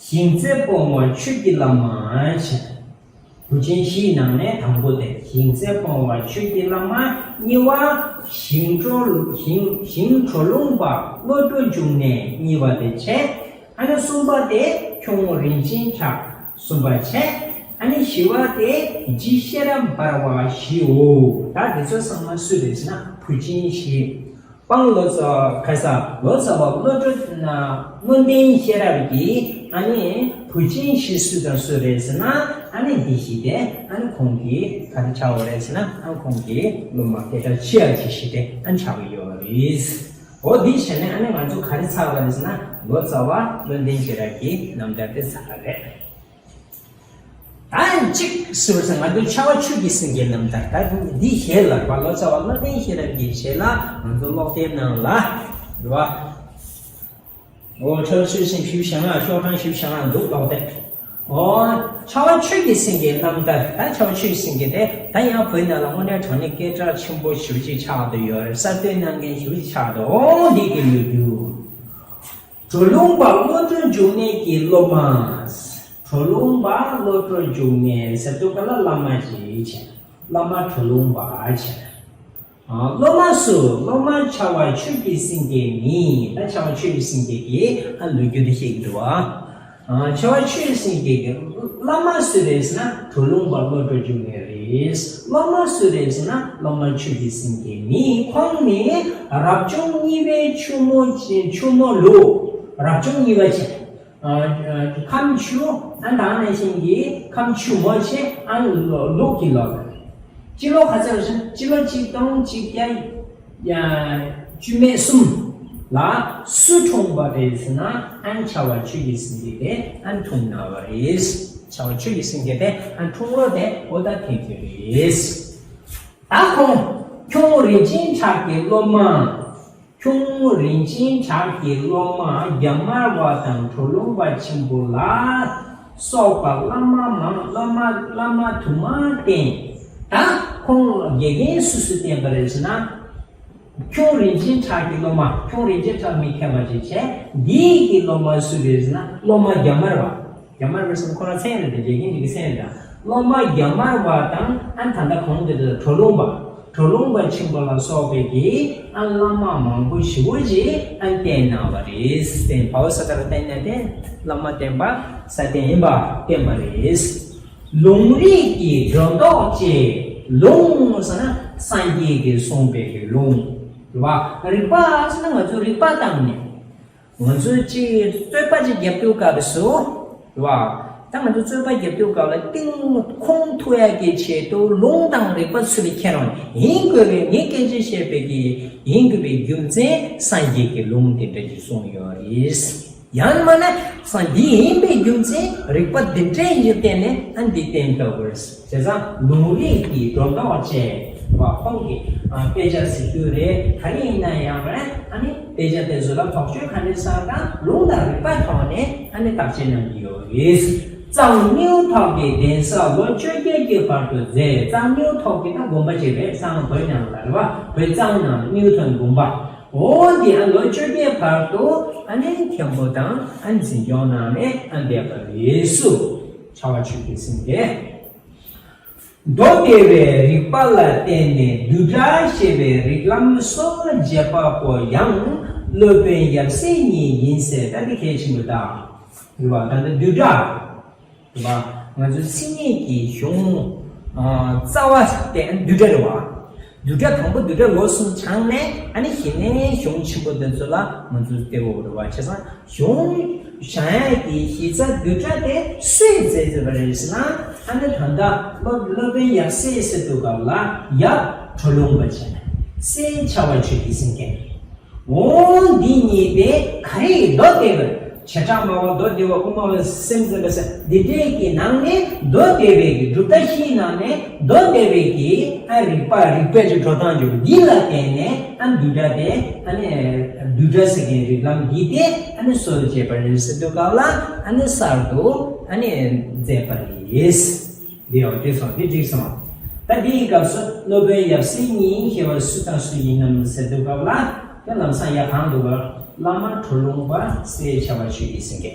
ཞིང་རྩེ་པུས་མོ་ཆོས་ཀྱི་བླ་མ་བྱས། བུ་ཆེན་བཞིའི་ནང་ནས་དང་པོ་དེ་ཞིང་རྩེ་སྤོང་བ་ཆོས་ཀྱི་བླ་མ། གཉིས་པ་ཞིང་གྲོ་ཞིང་ཞིང་གྲོ་ལུང་པ་བློ་གྲོས་འབྱུང་གནས། གཉིས་པ་དེ་བྱས། ཨ་ནི་གསུམ་པ་དེ་ཁྱུང་རིན་ཆེན་གྲགས། གསུམ་པ་བྱས། ཨ་ནི་བཞི་པ་དེ་རྗེ་ཤེས་རབ་འབར་བ་བཞིའོ། ད་དེ་ཚོ་ཚང་མ་སུ་རེད་ཟེར་ན་བུ་ཆེན་བཞི། སྤང་ལོ་ཙཱ་བ་ཁ་ས་ལོ་ཙཱ་བ་བློ་གྲོས་ན་བློ་ལྡན་ཤེས་རབ་ཀྱི་ཨ་ནི་བུ་ཆེན་བཞི་སུ་དང་སུ་རེད་ཟེར་ན། ཨ་ནི་འདི་བཞི་དེ་ཨ་ནི་ཁོང་གི་ག་རེ་ཆགས་པ་རེད་ཟེར་ན། ཨ་ཁོང་གི་སློབ་མ་སྐད་གྲགས་ཆེ་ཡ་གི་བཞི་དེ་ཨ་ནི་ཆགས་ཀྱི་ཡོད་པ་རེད། འོ་འདི་བྱས་ནས་ཨ་ནི་ང་ཚོ་ག་རེ་ཚར་བ་རེད་ཟེར་ན། ལོ་ཙཱ་བ་བློ་ལྡན་ཤེས་རབ་ཀྱི་རྣམ་ཐར་དེ་ཚར་བ་རེད། ད་གཅིག་ཟེར་བ་ཟེར་ང་ཚོའི་ཕྱྭ་པ་ཆོས་ཀྱི་སེང་གེའི་རྣམ་ཐར་ད་འདི་ཞལ་ལག་པ་ལོ་ཙཱ་བ་བློ་ལྡན་ཤེས་རབ་ཀྱི་ཞལ་ལག་ང་ཚོ་ཀློག་དེབ་ནང་ལ་རེད་བ། འོ་ཁྲ་ཆོས་སེང་ཞིབ་བྱ་ང་ཤོག་གྲངས་ཞིབ་བྱ་ང་འདུག་ཀློག་དེབ། འོ་ཕྱྭ་པ་ཆོས་ཀྱི་སེང་གེའི་རྣམ་ཐར། ད་ཕྱྭ་པ་ཆོས་ཀྱི་སེང་གེ་དེ་ད་ཡང་བོད་ནང་ལ་དངོས་གནས་དྲང་གནས་སྐད་གྲགས་ཆེན་པོ་ཞེ་པོ་ཅིག་ཆགས་བསྡད་ཡོད་རེད། གསར་གཏོད་གནང་མཁན་ཞེ་པོ་ཅིག་ཆགས་བསྡད། འོ་འདི་གི་ལོ་རྒྱུས། གྲོ་ལུང་པ་བློ་གྲོས་འབྱུང་གནས་ཀྱི་སློབ་མ། གྲོ་ལུང་པ་བློ་གྲོས་འབྱུང་གནས་ཟེར་དུས་ག་ལ་བླ་མ་ཅིག་བྱས། བླ་མ་གྲོ་ལུང་པ་བྱས། ཨ་སློབ་མ་སུ། སློབ་མ་ཕྱྭ་པ་ཆོས་ཀྱི་སེང་གེ་ནི། ད་ཕྱྭ་པ་ཆོས་ཀྱི་སེང་གེ་གི་ཨ་ལོ་རྒྱུས་དེ་བཤད་ཀྱི་འདུག་བ། ཨ་ཕྱྭ་པ་ཆོས་ཀྱི་སེང་གེ་གི་བླ་མ་སུ་རེད་ཟེར་ན་གྲོ་ལུང་པ་བློ་གྲོས་འབྱུང་གནས་རེད། སློབ་མ་སུ་རེད་ཟེར་ན་སློབ་མ་ཆོས་ཀྱི་སེང་གེ་ནི། ཁོང་ནི་རབ་བྱུང་གཉིས་པའི་ཆུ་མོ་ཆུ་མོ་ལུག་རབ་བྱུང་གཉིས་པ་བྱས། ཨ་ཨ་ཁམས་ཆུ་ཨ་ད་ནང་བཞིན་གྱི་ཁམས་ཆུ་མོ་ཆེ་ཨ་ལོ་ལུག་གི་ལོ། སྤྱི་ལོ་ག་ཚོད་རེད་ཟེར་ན་སྤྱི་ལོ་གཅིག་སྟོང་གཅིག་བརྒྱ་ཡ་བཅུ་མེད་གསུམ་ལ་སུ་འཁྲུངས་པ་རེད་ཟེར་ན། ཨ་ནི་ཕྱྭ་པ་ཆོས་ཀྱི་སེང་གེ་དེ་ཨ་ནི་འཁྲུངས་གནང་བ་རེད། ཕྱྭ་པ་ཆོས་ཀྱི་སེང་གེ་དེ་ཨ་ནི་འཁྲུངས་ལོ་དེ་འོ་ད་དེ་དུས་རེད། ད་ཁོང་ཁྱུང་རིན་ཆེན་གྲགས་ཀྱི་སློབ་མ། ཁྱུང་རིན་ཆེན་གྲགས་ཀྱི་སློབ་མ་རྒྱ་དམར་བ་དང་གྲོ་ལུང་པ་ཆེན་པོ་ལ་སོགས་པ་བླ་མ་མང་བླ་མ་བླ་མ་དུ་མར་བསྟེན། ད་ཁོང་དགེ་རྒན་སུ་སུ་བསྟེན་པ་རེད་ཟེར་ན། ཁྱུང་རིན་ཆེན་གྲགས་ཀྱི་སློབ་མ། ཁྱུང་རིན་ཆེན་གྲགས་མི་མཁས་པ་ཅིག་བྱས། འདི་ཡི་གི་སློབ་མ་སུ་རེད་ཟེར་ན་སློབ་མ་རྒྱ་དམར་བ། རྒྱ་དམར་བ་ཟེར་ན་ཁོ་རང་མཚན་རེད་དེ། དགེ་རྒན་གྱི་མཚན་རེད་ད། སློབ་མ་རྒྱ་དམར་བ་དང་ཨ་ད་ལྟ་གོང་དེ་དུ་གྲོ་ལུང་པ། གྲོ་ལུང་པ་ཆེན་པོ་ལ་སོགས་པའི་གི་ཨ་བླ་མ་མང་པོ་ཞེ་པོ་ཅིག་ཨ་བསྟེན་གནང་བ་རེད། བསྟེན་བའོ་ས་ཏ་ར་བསྟེན་ན་དེ་བླ་མ་བསྟེན་པ་ས་སྟེང་ཡིན་པ་བསྟེན་པ་རེད། ལུང་རིགས་ཀྱི་སྒྲོ་འདོགས་བཅད། ལུང་ཟེར་ན་སངས་རྒྱས་ཀྱིས་གསུངས་པའི་གི་ལུང་རེད་བ། རིགས་པ་ཟེར་ན་ང་ཚོ་རིགས་པ་བཏང་ནས། ང་ཚོས་ཅིག་རྩོད་པ་ཅིག་རྒྱབ་དུས་སྐབས་སུ་རེད་བ། ད་ང་ཚོ་རྩོད་པ་རྒྱབ་དུས་སྐབས་ལ་གཏིང་ཁུངས་ཐུབ་ཡག་གི་ཆེད་དུ་ལུང་དང་རིགས་པ་ཚུར་ལ་ཁྱེར་རོགས་ཡིན་དགོས་པའི། ངས་སྐད་ཆ་བཤད་པའི་གི་ཡིན་དགོས་པའི་རྒྱུ་མཚན་སངས་རྒྱས་ཀྱི་ལུང་དེ་འདྲ་ཞིག་གསུངས་ཡོད་རེད། ཡང་མིན་ན་སངས་རྒྱས་ཡིན་པའི་རྒྱུ་མཚན་རིགས་པ་འདི་འདྲ་ཡིན་བསྟན་ནས་ཨ་འདི་བསྟན་ཐུབ་པ་རེད། བྱས་ཙང་ལུང་རིགས་ཀྱི་སྒྲོ་འདོགས་བཅད་པ། ཁོང་གི་ཨ་དཔེ་ཆ་གཟིགས་རྒྱུ་རེད། ག་རེ་ཡིན་ན་ཡང་རེད། ཨ་ནི་དཔེ་ཆ་དེ་ཚོ་ལ་དོགས་གཅོད་ག་འདྲ་བཟོ་དང་ལུང་དང་རིགས་པ་ཐོག་ནས་ཨ་ནི་བརྟག་དཔྱད་གནང་གི་ཡོད་རེད། གཙང་སྨྱོ་ཐོག་གི་གདན་ས་ལོ་བཅོ་བརྒྱད་ཀྱི་བར་དུ་མཛད། གཙང་སྨྱོ་ཐོག་གི་ད་དགོན་པ་ཅིག་རེད། གཙང་བོད་ནང་ལ་རེད་བ། བོད་གཙང་ནང་སྨྱོ་ཐོག་དགོན་པ། འོ་དེ་ཨ་ལོ་བཅོ་བརྒྱད་བར་དུ་ཨ་ནི་མཁན་པོ་དང་ཨ་ནི་འཛིན་སྐྱོང་གནང་ནས་ཨ་འདས་པ་རེད་སུ། ཕྱྭ་པ་ཆོས་ཀྱི་སེང་གེ། མདོ་སྡེ་པའི་རིགས་པ་ལ་བརྟེན་ནས་བསྡུས་གྲྭ་ཞེས་པའི་རིགས་ལམ་སོ་བརྒྱད་པ་པོ་ཡང་སློབ་དཔོན་ཡབ་སྲས་ཉིད་ཡིན་ཟེར། ད་འདི་གལ་ཆེན་པོ་ད་རེད་བ། ད་ལྟ་བསྡུས་གྲྭ། རེད་བ། ང་ཚོའི་མཚན་ཉིད་ཀྱི་གཞུང་ཨ་རྩ་བ་དེ་བསྡུས་གྲྭ་རེད་བ། བསྡུས་གྲྭ་དང་པོ་བསྡུས་གྲྭ་ལོ་གསུམ་སྦྱངས་ནས་ཨ་ནི་གཞི་ནས་གཞུང་ཆེན་པོ་འདི་ཚོ་ལ་ང་ཚོས་བལྟས་འོ་རེད་བ། བྱས་ཙང་གཞུང་སྦྱང་ཡག་གི་གཞི་རྩ་བསྡུས་གྲྭ་དེ་སུས་མཛད་མཛད་པ་རེད་ཟེར་ན། ཨ་ནི་ད་ལྟ་སློབ་སློབ་དཔོན་ཡབ་སྲས་ཟེར་དུས་སྐབས་ལ་ཡབ་གྲོ་ལུང་པ་བྱས། སྲས་ཕྱྭ་པ་ཆོས་ཀྱི་སེང་གེ། འོ་འདི་གཉིས་དེ་ག་རེ་མདོ་སྡེ་པའི་བྱེ་བྲག་སྨྲ་བ་མདོ་སྡེ་པ་དབུ་མ་པ་སེམས་ཙམ་པ་ཟེར་འདི་འདྲས་ཀྱི་ནང་ནས་མདོ་སྡེ་པའི་གི་སྒྲུབ་གྲྭ་བཞིའི་ནང་ནས་མདོ་སྡེ་པའི་གི་ཨ་རིགས་པ་རིགས་པའི་གི་འགྲོ་སྟངས་ཀྱི་འདི་ལ་བརྟེན་ནས་ཨ་བསྡུས་གྲྭ་དེ་ཨ་ནི་བསྡུས་གྲྭ་ཟེར་མཁན་རིགས་ལམ་འདི་དེ་ཨ་ནི་སྲོལ་འབྱེད་པ་རེད་ཟེར་དུས་སྐབས་ལ་ཨ་ནི་གསར་དུ་ཨ་ནི་མཛད་པ་རེད། འདི་ཡང་འགྲིག་སོང་། འདི་འགྲིག་སོང་། ད་འདིའི་སྐབས་སུ་སློབ་དཔོན་ཡབ་སྲས་ཉིད་ཞེས་པ་སུ་དང་སུ་ཡིན་ནམ་ཟེར་དུས་སྐབས་ལ་དེ་ལམ་སང་ཡ་གང་འདུག་ག་བླ་མ་གྲོ་ལུང་པ་སྲས་ཕྱྭ་པ་ཆོས་ཀྱི་སེང་གེ།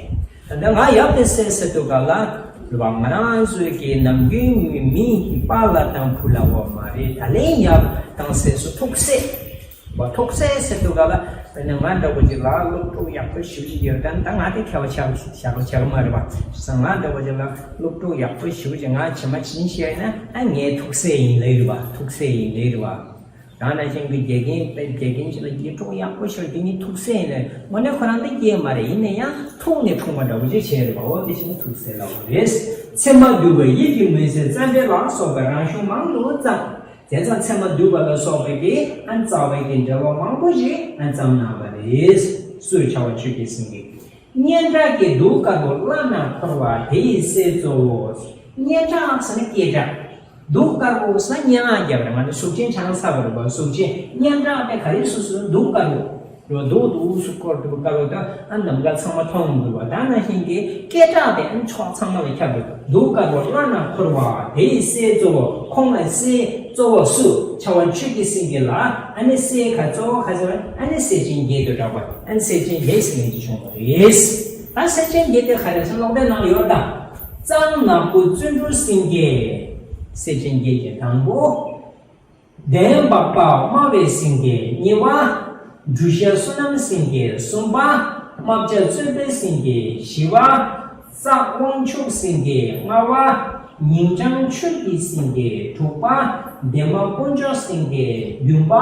ད་ལྟ་ང་ཡབ་དེ་སྲས་ཟེར་དུས་སྐབས་ལ་ རེད་བ། ང་རང་ཚོའི་གི་ནམ་རྒྱུན་མི་མི་ཡི་པཱ་ལགས་དང་བུ་ལགས་བ་མ་རེད། ད་ལན་ཡར་བཏང་སའི་སུ་ཐུག་སེ་བ། ཐུག་སེ་ཟེར་དུས་ག་ལ་དཔེར་ན་ང་འདྲ་བོ་ཅིག་ལ་སློབ་ཕྲུག་ཡག་པོ་ཞེ་པོ་ཅིག་ཡོད། ད་ད་ང་དེ་ཁྱད་པར་ཆགས་ཆགས་ཆགས་མ་རེད་བ། བྱས་ཙང་ང་འདྲ་བོ་ཅིག་ལ་སློབ་ཕྲུག་ཡག་པོ་ཞེ་པོ་ཅིག་ང་བྱེ་མ་བྱིན་ཤེས་ན་ཨ་ངའི་ཐུག་སེ་ཡིན་ལེ་རེད་བ། ཐུག་སེ་ཡིན་ལེ་རེད་བ། ད་ནང་བཞིན་གྱི་དགེ་རྒན་དཔེ་དགེ་རྒན་ཅིག་ལ་དགེ་ཕྲུག་ཡག་པོ་ཤོར་དེ་ནི་ཐུག་སེ་ཡིན་ལེ། དངོས་གནས་ཁོ་རང་འདི་སྐྱེས་མ་རེད། ཡིན་ན་ཡང་ཐུག་ནས་འཁྲུངས་པ་འདྲ་བོ་ཅིག་བྱས་རེད་བ། འོ་དེ་བཞིན་ཐུག་སེ་ལབ་པ་རེད། ཚད་མ་བསྡུས་པ་ཡིད་ཀྱི་མུན་སེལ་རྩ་འགྲེལ་ལ་སོགས་པའི་རང་གཞུང་མང་དུ་བརྩམས། དེ་ཙམ་ཚད་མ་བསྡུས་པ་ལ་སོགས་པའི་གི་ཨ་རྩ་བའི་གི་འགྲེལ་པ་མང་པོ་ཞིག་ཨ་བརྩམས་གནང་བ་རེད། སུ། བྱ་བ་ཆོས་ཀྱི་སེང་གེ། སྙན་གྲགས་ཀྱི་གདུགས་དཀར་པོ་བླ་ན་འཁོར་བ་དེ་ཡི་སྲས་གཙོ་བོ། སྙན་གྲགས་ཟེར་ན་སྐད་གྲགས། གདུགས་དཀར་པོ་ཟེར་ན་སྙན་ངག་རྒྱབ་རེད། ང་ཚོ་གཟུགས་ཅན་ཆང་ས་བར་བ་གཟུགས་ཅན། སྙན་གྲགས་དེ་ག་རེ་སུ་སུ་གདུགས་དཀར་པོ། རོ་གདུགས་གདུགས་སུ་སྐོར་གདུགས་དཀར་པོ་ད་ཨ་ནམ་མཁའ་ཚང་མ་མཐོང་འདུག་བ། ད་ནང་བཞིན་གྱི་སྐད་གྲགས་དེ་ཨ་ཕྱོགས་ཚང་མ་ལ་ཁྱབ་འདུག་གདུགས་དཀར་པོ་བླ་ན་འཁོར་བ་དེ་ཡི་སྲས་གཙོ་བོ། ཁོང་ལ་སྲས་གཙོ་བོ་སུ། བྱ་བ་ཆོས་ཀྱི་སེང་གེ་ལ་ཨ་ནི་སྲས་ག་གཙོ་བོ་ག་ཟེར་བ་ཨ་ནི་སྲས་ཆེན་བརྒྱད་དུ་གྲགས་པ། ཨ་ནི་སྲས་ཆེན་བརྒྱད་ཟེར་མཁན་ཅིག་བྱུང་བ་རེད། ད་སྲས་ཆེན་བརྒྱད་དེ་ག་རེ་ཟེར་ཀློག་དེབ་ནང་ལ་ཡོད་ད། གཙང་ནག་པོ་བརྩོན་འགྲུས་སེང་གེ། སྲས་ཆེན་བརྒྱད་ཀྱི་དང་པོ། གདན་འབག་པ་སྨྲ་བའི་སེང་གེ། གཉིས་པ། འབྲུ་ཤ་བསོད་ནམས་སེང་གེ། གསུམ་པ། རྨ་བྱ་རྩོད་པའི་སེང་གེ། བཞི་པ། བཙག་དབང་ཕྱུག་སེང་གེ། ལྔ་པ། ཉིན་བྱང་ཆོས་ཀྱི་སེང་གེ། དྲུག་པ། འདན་མ་དཀོན་མཆོག་སེང་གེ། བདུན་པ།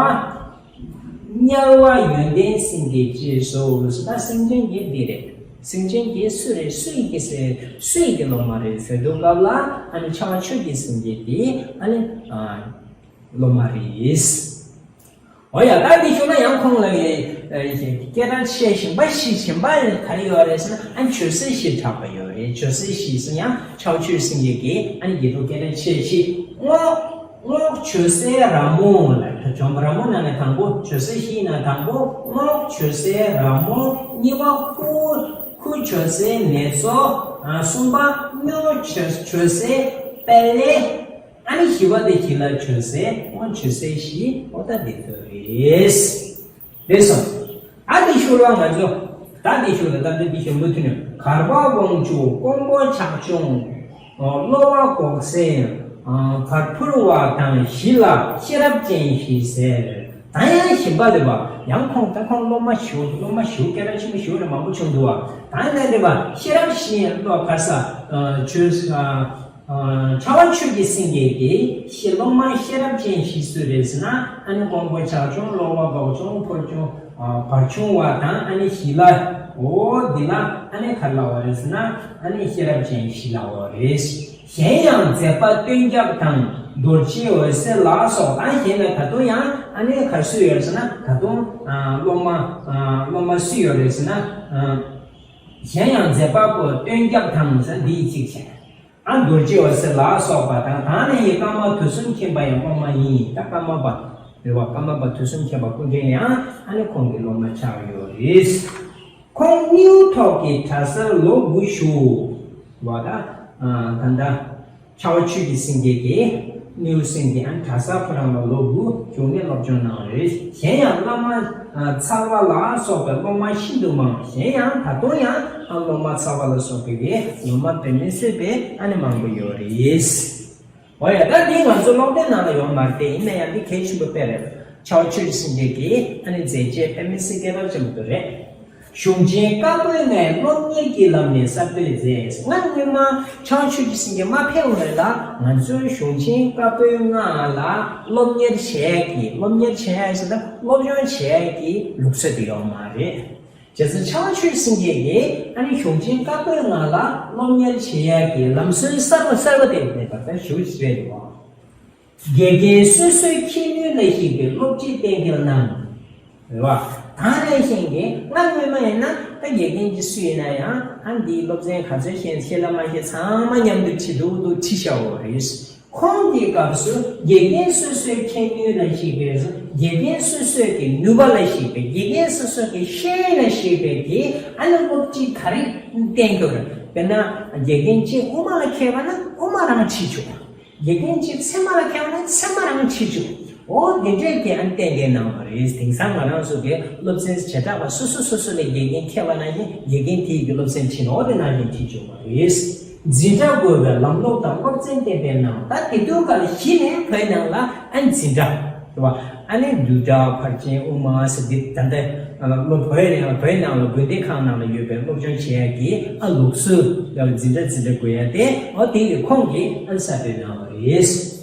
དམྱལ་བ་ཡོན་ཏན་སེང་གེ་བཅས་སོ། ད་སེང་ཆེན་བརྒྱད་འདི་རེད། སེང་ཆེན་བརྒྱད་སུ་རེད། སུ་ཡི་གེ་ཟེར། སུ་ཡི་གེ་སློབ་མ་རེད་ཟེར་དུས་སྐབས་ལ་ཨ་ནི་བྱ་བ་ཆོས་ཀྱི་སེང་གེ་དེ་ཨ་ནི་ཨ་སློབ་མ་རེད། འོ་ཡ། ད་འདི་ཞུ་ན་ཡང་ཁོང་ལ་ཡི་སྐད་གྲགས་ཆེ་ཞིང་པ་བཞི་ཞིང་པ་ག་རེ་ཡོད་རེད་ཟེར་ན་ཨ་ནི་ཆོས་སྲིད་བཞི་གྲགས་པ་ཡོད་རེད། ཆོས་སྲིད་བཞི་ཟེར་ཡང་བྱ་བ་ཆོས་སེང་གེ་གི་ཨ་ནི་རྒྱལ་པོ་སྐད་གྲགས་ཆེ་ཞིག་རྔོག་རྔོག་ཆོས་སྲས་ར་མོ་ལ། ད་བྱམས་པ་ར་མོ་ནང་ནས་དང་པོ། ཆོས་སྲིད་བཞིའི་ནང་དང་པོ་རྔོག་ཆོས་སྲས་ར་མོ། གཉིས་པ་ཁུ་ཁུ་ཆོས་སྲས་ནེ་ཙོ། ཨ་གསུམ་པ་སྨྱོ་ཆོས་ཆོས་སྲས་པེ་ལེ། ཨ་ནི་བཞི་པ་དེ་བྱི་ལ་ཆོས་སྲས་སྔོན་ཆོས་སྲས་བཞི། འོ་ད་འདི་ཚོ་རེད། རེད་སོང་། ཨ་འདི་ཤུལ་ལ་ང་ཚོ། ད་འདི་ཤུལ་ལ་ད་འདི་འདི་ཤུལ་མུ་མཐུད་ནས་གར་པ་དབང་ཕྱུག། ཀོང་པོ་ཕྱག་མཆོང་། ཨ་གློ་བ་གོག་སེང་། ཨ་གར་ཕུར་བ་དང་བཞི་ལ་ཤེས་རབ་ཅན་བཞི་ཟེར། ད་ཡང་ཞིམ་པ་རེད་བ། ཡང་ཁོང་ད་ཁོང་སློབ་མ་ཞུ་སློབ་མ་ཞུ་སྐད་གྲགས་ཆེན་པོ་ཞུ་རེ་མང་པོ་བྱུང་འདུག་བ། ད་ཡང་ད་རེད་བ། ཤེས་རབ་བཞི་ཡང་སློབ་ག་ས་ཆོས། བྱ་བ་ཆོས་ཀྱི་སེང་གེ་གི་ཤེས་སློབ་མ་ཤེས་རབ་ཅན་བཞི་སུ་རེད་ཟེར་ན་ཨ་ནི་ཀོང་པོ་ཕྱག་མཆོང་། གློ་བ་གོག་མཆོང་། ཕུར་མཆོང་། བར་མཆོང་བ་དང་ཨ་ནི་བཞི་ལ། འོ་འདི་ལ་ཨ་ནི་ག་ལབ་པ་རེད་ཟེར་ན་ཨ་ནི་ཤེས་རབ་ཅན་བཞི་ལབ་པ་རེད། གཞན་ཡང་མཛད་པ་སྟོན་སྐྱབས་དང་རྡོ་རྗེ་འོད་ཟེར་ལ་སོགས། ད་གཞན་ལ་ད་དུང་ཡང་ཨ་ནི་ག་སུ་ཡོད་ཟེར་ན་ད་དུང་སློབ་མ་སློབ་མ་སུ་ཡོད་རེད་ཟེར་ན། གཞན་ཡང་མཛད་པ་པོ་སྟོན་སྐྱབས་དང་ཟེར་འདི་ཡི་གཅིག་བྱས། ཨ་རྡོ་རྗེ་འོད་ཟེར་ལ་སོགས་པ་དང་། ད་ནི་ཡི་ཀརྨ་དུས་གསུམ་མཁྱེན་པ་ཡང་སློབ་མ་ཡིན། ད་ཀརྨ་པ་རེད་བ། ཀརྨ་པ་དུས་གསུམ་མཁྱེན་པ་སྐུ་མགྲོན་ཡང་ཨ་ནི་ཁོང་གི་སློབ་མ་ཆགས་ཡོད་རེད། ཁོང་སྣེའུ་ཐོག་གི་གྲྭ་སར་ལོ་དགུ་བཞུགས་བ། ད་ད་ལྟ་བྱ་བ་ཆོས་ཀྱི་སེང་གེ་གི་སྣེའུ་སེང་གེ་ཨ་ནི་གྲྭ་ས་ཁོ་རང་ལ་ལོ་དགུ་བཞུགས་ནས་སློབ་སྦྱོང་གནང་བ་རེད། གཞན་ཡང་བླ་མ་ཚལ་པ་ལ་སོགས་པའི་སློབ་མ་ཤིན་ཏུ་མང་། གཞན་ཡང་ད་དུང་ཡང་ཨ་སློབ་མ་ཚལ་པ་ལ་སོགས་པའི་གི་སློབ་མ་དཔེ་མི་སྲིད་པའི་ཨ་ནི་མང་པོ་ཡོད་རེད། འོ་ཡ། ད་འདི་ང་ཚོ་ཀློག་དེབ་ནང་ལ་ཡོད་མ་རེད་དེ། ཡིན་ན་ཡང་འདི་གལ་ཆེན་པོ་དཔེ་རེད། བྱ་བ་ཆོས་ཀྱི་སེང་གེ་གི་ཨ་ནི་མཛད་རྗེས་དཔེ་མི་སྲིད་སྐལ་བ་ཆེན་པོ་རེད། གཞུང་ཆེན་བཀའ་པོད་ལྔའི་སློབ་གཉེར་གྱི་ལམ་ནས་གསར་གཏོད་མཛད། སྔ་སྔོན་མ་བྱ་བ་ཆོས་ཀྱི་སེང་གེ་མ་ཕེབས་སྔོན་ལ་ང་ཚོའི་གཞུང་ཆེན་བཀའ་པོད་ལྔ་ལ་སློབ་གཉེར་བྱེད་ཀྱི། སློབ་གཉེར་བྱེད་ཟེར་ན་སློབ་སྦྱོང་བྱེད་ཀྱི་ལུགས་སྲོལ་དེ་ཡོད་མ་རེད། བྱས་ཙང་བྱ་བ་ཆོས་ཀྱི་སེང་གེ་གིས་ཨ་ནི་གཞུང་ཆེན་བཀའ་པོད་ལྔ་ལ་སློབ་གཉེར་བྱེད་ཡག་གི་ལམ་སྲོལ་གསར་པ་གསར་པ་དེ་མེད་པར་ད་ཞུ་རེད་འདུག་དགེ་རྒན་སོ་སོའི་ཁྱད་ནུས་ལ་གཞིགས་པའི་སློབ་ཁྲིད་གཏན་འཁེལ་གནང་། རེད་བ། ད་ནས་བཞིན་གྱི་སྔ་སྔོན་མ་ཡིན་ན་ད་དགེ་རྒན་གྱི་སུ་ཡིན་ན་ཡང་ཨ་འདིའི་སློབ་ཚན་ག་ཚོད་ཤེས་ཤེས་ལ་མ་ཤེས་ཚང་མ་མཉམ་དུ་ཁྲིད་འདུག་འདུག་ཁྲིད་བྱའོ་རེད། ཁོང་གི་སྐབས་སུ་དགེ་རྒན་སོ་སོའི་ཁྱད་ནུས་ལ་གཞིགས་པའི། དགེ་རྒན་སོ་སོའི་གི་ནུས་པ་ལ་གཞིགས་པའི། དགེ་རྒན་སོ་སོ་གི་ཤེས་ཡོན་ལ་གཞིགས་པའི་གི་ཨ་ནི་སློབ་ཁྲིད་ག་རེ་གཏན་འཁེལ་རེད། དཔེར་ན་དགེ་རྒན་གཅིག་དབུ་མ་ལ་མཁས་པ་ན་དབུ་མ་རང་ཁྲིད་ཆོག་དགེ་རྒན་གཅིག་ཚད་མ་ལ་མཁས་པ་ན་ཚད་མ་རང་ཁྲིད་ཆོག་འོ་དེ་འདྲས་ཀྱི་ཨ་ནི་གཏན་འཁེལ་གནང་བ་རེད། དེང་སང་ང་རང་ཚོ་གི་སློབ་ཚན་བྱེ་བྲག་པ་སོ་སོ་སོ་སོ་ལ་དགེ་རྒན་མཁས་པ་ན་ཡང་དགེ་རྒན་དེའི་གི་སློབ་ཚན་ཁྲིད་ནོ་དེ་ནང་བཞིན་ཁྲིད་ཆོག་པ་རེད། འཛིན་གྲྭ་བགོས་པའི་ལམ་ལུགས་དང་སློབ་ཚན་གཏན་འབེབས་གནང་། ད་དེ་དུས་སྐབས་ལ་གཞི་ནས་བོད་ནང་ལ་ཨ་ནི་འཛིན་གྲྭ་རེད་བ། ཨ་ནི་བསྡུས་གྲྭ་ཕར་ཕྱིན་དབུ་མ་ཟེར་འདི་ད་ལྟ་སློབ་བོད་ནང་བོད་ནང་ལ་དགོན་སྡེ་ཁག་ནང་ལ་ཡོད་པའི་སློབ་སྦྱོང་བྱེད་ཡག་གི་ཨ་ལུགས་སྲོལ་ལ་འཛིན་གྲྭ་འཛིན་གྲྭ་དགོས་ཡ་དེ་འོ་དེ་ཡི་ཁོང་གིས་ཨ་གསར་གཏོད་གནང་བ་རེད།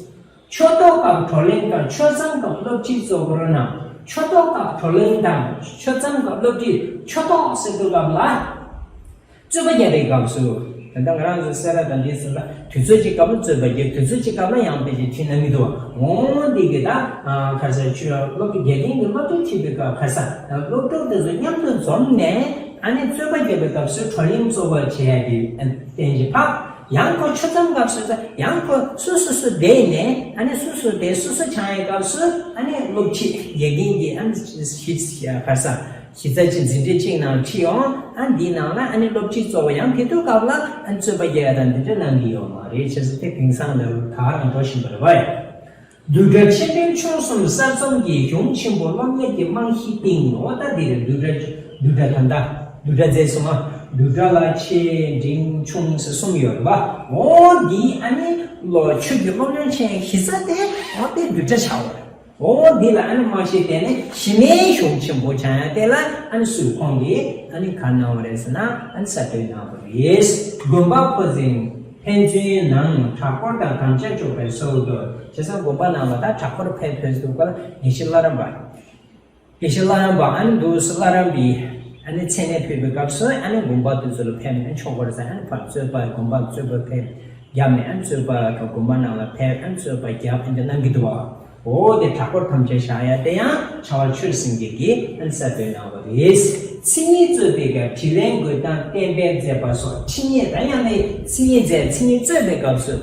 ཆོས་ཐོག་སྐབས་བགྲོ་གླེང་དང་ཆོས་མཚམས་སྐབས་སློབ་ཁྲིད་གཙོ་བོར་གནང་། ཆོས་ཐོག་སྐབས་བགྲོ་གླེང་དང་ཆོས་མཚམས་སྐབས་སློབ་ཁྲིད། ཆོས་ཐོག་ཟེར་དུས་སྐབས་ལ། རྩོད་པ་རྒྱག་པའི་སྐབས་སུ། ད་ལྟ་ང་རང་ཚོ་སེ་ར་དང་འདི་ཚོ་ལ་དུས་ཚོད་ཅིག་སྐབས་ལ་རྩོད་པ་རྒྱག་དུས་ཚོད་ཅིག་སྐབས་ལ་ཡང་དཔེ་ཅིག་ཁྲིད་གནང་གི་འདུག་འོ་འདི་གི་ད་ཁ་སང་ཆོས་སློབ་ཕྲུག་དགེ་རྒན་གྱི་སློབ་ཕྲུག་ཁྲིད་པའི་སྐབས་ཁ་སང་སློབ་ཕྲུག་དེ་ཚོ་མཉམ་དུ་འཛོམས་ནས་ཨ་ནི་རྩོད་པ་རྒྱག་པའི་སྐབས་སུ་བགྲོ་གླེང་རྩོད་པ་བྱེད་ཡ་དེ་བསྟན་གྱི་ཕབ། ཡང་ཁོ་ཆོས་མཚམས་སྐབས་སུ་ཡང་ཁོ་སུ་སུ་སུ་བསྡད་ནས་ཨ་ནི་སུ་སུ་བསྡད་སུ་སུ་ཆགས་ཡའི་སྐབས་སུ་ཨ་ནི་སློབ་ཁྲིད་དགེ་རྒན་གྱིས་ཨ་ནི་ཞིབ་ཁ་སང་གཞི་རྩ་ཅིག་འཛིན་གྲྭ་གཅིག་ནང་ཁྲིད་ཡོང་། ཨ་འདིའི་ནང་ལ་ཨ་ནི་སློབ་ཁྲིད་གཙོ་བོ་ཡང་དེ་དུས་སྐབས་ལ་ཨ་ནི་རྩོད་པ་རྒྱག་ཡ་དང་འདི་འདྲ་གནང་གི་ཡོད་མ་རེད། བྱས་ཙང་དེ་དེང་སང་ལ་ད་རང་འགྲོ་བཞིན་པ་རེད་བ། བསྡུས་གྲྭ་ཆེ་འབྲིང་ཆུང་གསུམ་གསར་རྩོམ་གྱིས་གཞུང་ཆེན་པོ་སློབ་གཉེར་གྱི་རྨང་གཞི་བཏིང་ནོ། ད་འདི་རེད། བསྡུས་གྲྭ་བསྡུས་གྲྭ་ད་ལྟ་བསྡུས་གྲྭ་མཛད་སོང་ང་། བསྡུས་གྲྭ་ལ་ཆེ་འབྲིང་ཆུང་ཟེར་གསུམ་ཡོད་རེད་བ། འོ་འདི་ཨ་ནི་ལོ་ཆོས་ཀྱི་སློབ་སྦྱོང་བྱེད་གཞི་རྩ་དེ་འོ་དེ་བསྡུས་གྲྭ་ཆགས་པ་རེད། འོ་འདི་ལ་ཨ་ནི་རྨང་གཞི་བརྟེན་ནས་གཞི་ནས་གཞུང་ཆེན་པོ་ཆགས་ཡ་དེ་ལ་ཨ་ནི་སུས་ཁོང་གིས་ཨ་ནི་ག་གནང་བ་རེད་ཟེར་ན་ཨ་ནི་གསར་གཏོད་གནང་བ་རེད། དགོན་པ་ཁོ་ཚན་ཕན་ཚུན་ནང་གྲྭ་སྐོར་དང་དམ་བཅའ་འཇོག་པའི་སྲོལ་དུ། བྱས་ཙང་དགོན་པ་ནང་ལ་ད་གྲྭ་སྐོར་ཕེབས་ཕེབས་འདུག་ག་ལ་དགེ་བཤེས་བླ་རམས་པ། དགེ་བཤེས་བླ་རམས་པ་ཨ་ནི་འདུག་སེ་བླ་རམས་པའི་ཨ་ནི་མཚན་གནས་ཕུལ་བའི་སྐབས་སུ་ཨ་ནི་དགོན་པ་དེ་ཚོ་ལ་ཕེབས་ནས་ཆོག་གི་རེད་ཟེར། ཨ་ནི་ཕར་རྩོད་པ་དགོན་པ་རྩོད་པ་ཕེབས་བརྒྱབ་ནས་ཨ་ནི་རྩོད་པ་དགོན་པ་ནང་ལ་ཕེབས་ཨ་ནི་རྩོད་པ་བརྒྱབ་ཨ་ནི་གནང་གི་འདུག་བ། འོ་དེ་གྲྭ་སྐོར་དམ་བཅའ་བཞག་ཡ་དེ་ཡང་ཕྱྭ་པ་ཆོས་སེང་གེ་གིས་ཨ་ནི་གསར་གཏོད་གནང་བ་རེད། མཚན་ཉིད་རྩོད་པའི་སྐབས་དྲིས་ལན་འགོད་སྟངས་གཏན་འབེབས་མཛད་པ་སོགས་ཁྲིད་ཉན་ད་ཡང་ནི་མཚན་ཉིད་མཛད་མཚན་ཉིད་རྩོད་པའི་སྐབས་སུ་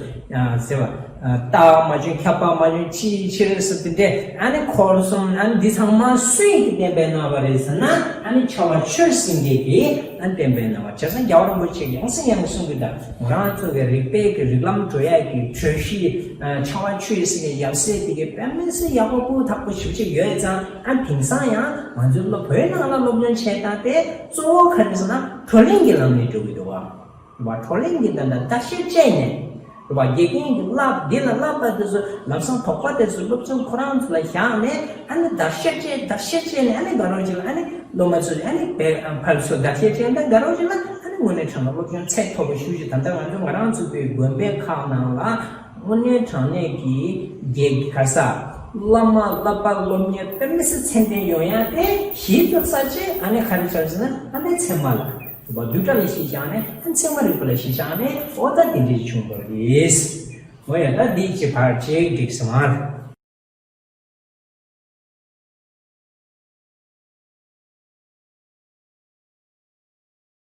ཟེར་བ། རྟགས་མ་བྱུང་ཁྱབ་པ་མ་བྱུང་ཅིའི་ཕྱིར་ཟེར་དེ་འདྲས་ཨ་ནི་འཁོར་གསུམ་ཨ་ནི་འདི་ཚང་མ་སུས་ཀྱིས་གཏན་འབེབས་གནང་བ་རེད་ཟེར་ན་ཨ་ནི་ཕྱྭ་པ་ཆོས་སེང་གེ་གིས་ཨ་ནི་གཏན་འབེབས་གནང་བ། བྱས་ཙང་རྒྱལ་བ་རིན་པོ་ཆེ་ཡང་སེ་ཡང་གསུང་གི་ད་ང་རང་ཚོ་གི་རིག་པའི་གི་རིགས་ལམ་འགྲོ་ཡ་གི་གྲོས་གཞི་ཕྱྭ་པ་ཆོས་སེང་གེ་ཡབ་སྲས་དེ་གི་དཔེ་མི་སྲིད་ཡག་པོ་སྤུས་དག་པོ་ཞེ་པོ་ཅིག་ཡོད་ཙང་ཨ་ནི་དེང་སང་ཡང་ང་ཚོའི་སློབ་བོད་ནང་ལ་སློབ་སྦྱོང་བྱས་སྟངས་དེ་གཙོ་བོ་ག་རེ་ཟེར་ན་བགྲོ་གླེང་གི་ལམ་ནས་འགྲོ་གི་འདུག་བ། བགྲོ་གླེང་གི་ད་ལྟ་བརྡ་ཤ་བཅད་ནས་རེད་བ། དགེ་རྒན་གྱིས་བསླབ་འདི་ལ་བསླབ་པ་དེ་ཚོ་ལམ་སང་དོགས་པ་དེ་ཚོ་སློབ་སྦྱོང་ཁོ་རང་ཚོ་ལ་བཞག་ནས་ཨ་ནི་བརྡ་ཤ་བཅད་བརྡ་ཤ་བཅད་ནས་ཨ་ནི་དགའ་རོགས་ཅིག་ལ་ཨ་ནི་སློབ་མ་ཚོ་ཨ་ནི་བས་ཕར་ཚུར་བརྡ་ཤ་བཅད་ནས་དགའ་རོགས་ཅིག་ལ་ཨ་ནི་དངོས་གནས་དྲང་གནས་སློབ་སྦྱོང་ཚད་མཐོ་པོ་ཞེ་པོ་ཅིག་ད་ལྟ་ང་ཚོ་ང་རང་ཚོ་བོད་དགོན་པའི་ཁག་ནང་ལ་དངོས་གནས་དྲང་གནས་ཀྱི་དགེ་ག་ས་བླ་མ་བསླབ་པ་སློབ་གཉེར་དཔེ་མི་སྲིད་ཚད་ལྡན་ཡོང་ཡ་དེ་གཞི་བཙུགས་ས་ཅིག་ཨ་ནི་ག་རེ་བྱ་ཟེར་ན་ཨ་ནི་ཚད་མ་ལ། བ་བསྡུས་གྲྭ་ལ་གཞི་བཞག་ནས་ཨ་ཚད་མ་རིག་པ་ལ་གཞི་བཞག་ནས་ཨོ་ད་དེ་འདྲས་བྱུང་བ་རེད། འོ་ཡ་ད་འདི་ཅི་ཕར་ཅིག་འགྲིག་སོང་ང་།